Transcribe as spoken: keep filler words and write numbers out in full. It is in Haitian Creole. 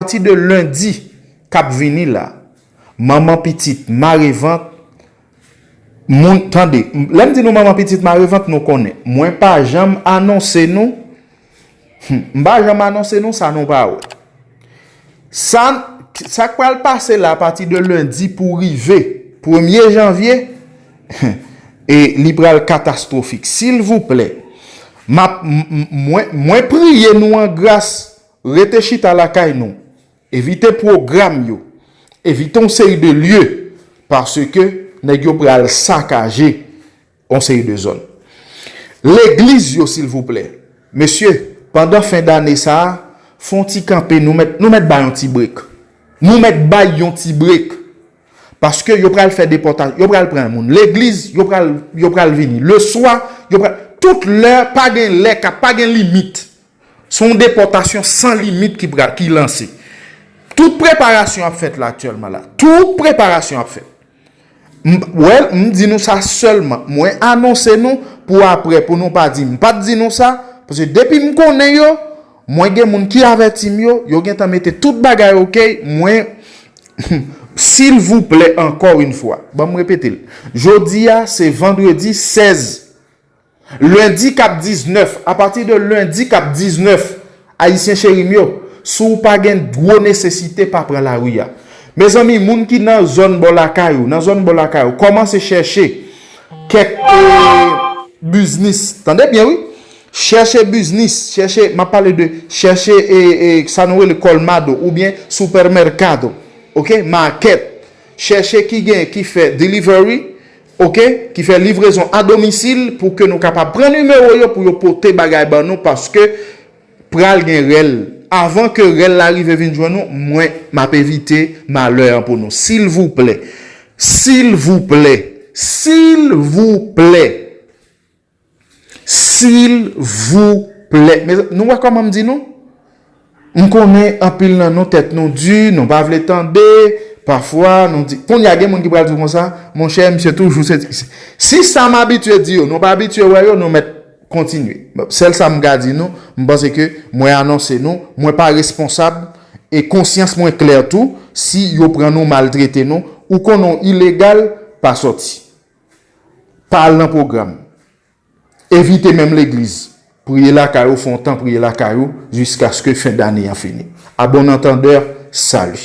Apati de lendi k ap vini la, manman pitit mare vant, moun, tande, lè m di nou manman pitit mare vant, nou konnen. Mwen pa janm anonse nou, hmm, m pa janm anonse nou sa nou pa wè. Sa, sa k pral pase la apati de lendi pou rive premye janvye, e li pral katastwofik. Silvouplè, m ap, m, m, mwen, mwen priye nou an gras, rete chita lakay nou, evite pwogram yo, evite yon seri de lye, paske nèg yo pral sakaje yon seri de zòn. Legliz yo, silvouplè. Mesye, pandan fen dane sa a, fè yon ti kanpe, nou mèt, nou mèt bay yon ti brek. Nou mèt bay yon ti brek. Paske yo pral fè depòtasyon, yo pral pran moun. Legliz, yo pral, yo pral vini. Leswa, yo pral, tout lè, pa gen lè k ap, pa gen limit. Se yon depòtasyon san limit ki pral, ki lanse. Tout preparasyon ap fèt la aktyèlman la. Tout preparasyon ap fèt. M, well, m di nou sa sèlman. Mwen anonse nou pou aprè, pou nou pa di m pa t di nou sa. Paske depi m konnen yo, mwen gen moun ki avèti m yo, yo gentan mete tout bagay ok. Mwen, silvouplè, ankò yon fwa, ban m repete l. Jodi a, se vandredi sèz. Lendi k ap diznèf, apati de lendi k ap diznèf, Ayisyen cheri m yo, si w pa gen gwo nesesite, pa pran lari a. Mezanmi, moun ki nan zòn bò lakay ou, nan zòn bò lakay ou, kòmanse chèche kèk, e, biznis. Tande byen, wi. Chèche biznis, chèche, m ap pale de, chèche, e, e, sa nou rele colmado oubyen supermercado, ok, market. Chèche ki gen, ki fè delivery, ok, ki fè livrezon a domisil pou ke nou kapab pran nimewo yo pou yo pote bagay ban nou, paske pral gen rèl. Avan ke rèl la rive vin jwenn nou, mwen, m ap evite malè an pou nou. Silvouplè, silvouplè, silvouplè, silvouplè. Men nou wè kòman m di nou? M konnen anpil nan nou, tèt nou di, nou pa vle tande, pafwa nou di, kounye a gen moun ki pral di w konsa, monchè, misye toujou se, se, si sa m abitye di yo, nou pa abitye wè yo, nou mèt kontinye. Bon, sèl sa m ka di nou, m panse ke mwen anonse nou, mwen pa responsab, e konsyans mwen klè tou, si yo pran nou, maltrete nou, ou konnen w ilegal, pa sòti. Pa al nan pwogram. Evite menm legliz. Priye lakay ou, fè yon tan priye lakay ou, jiskaske fen dane an fini. A bon antandè, sali.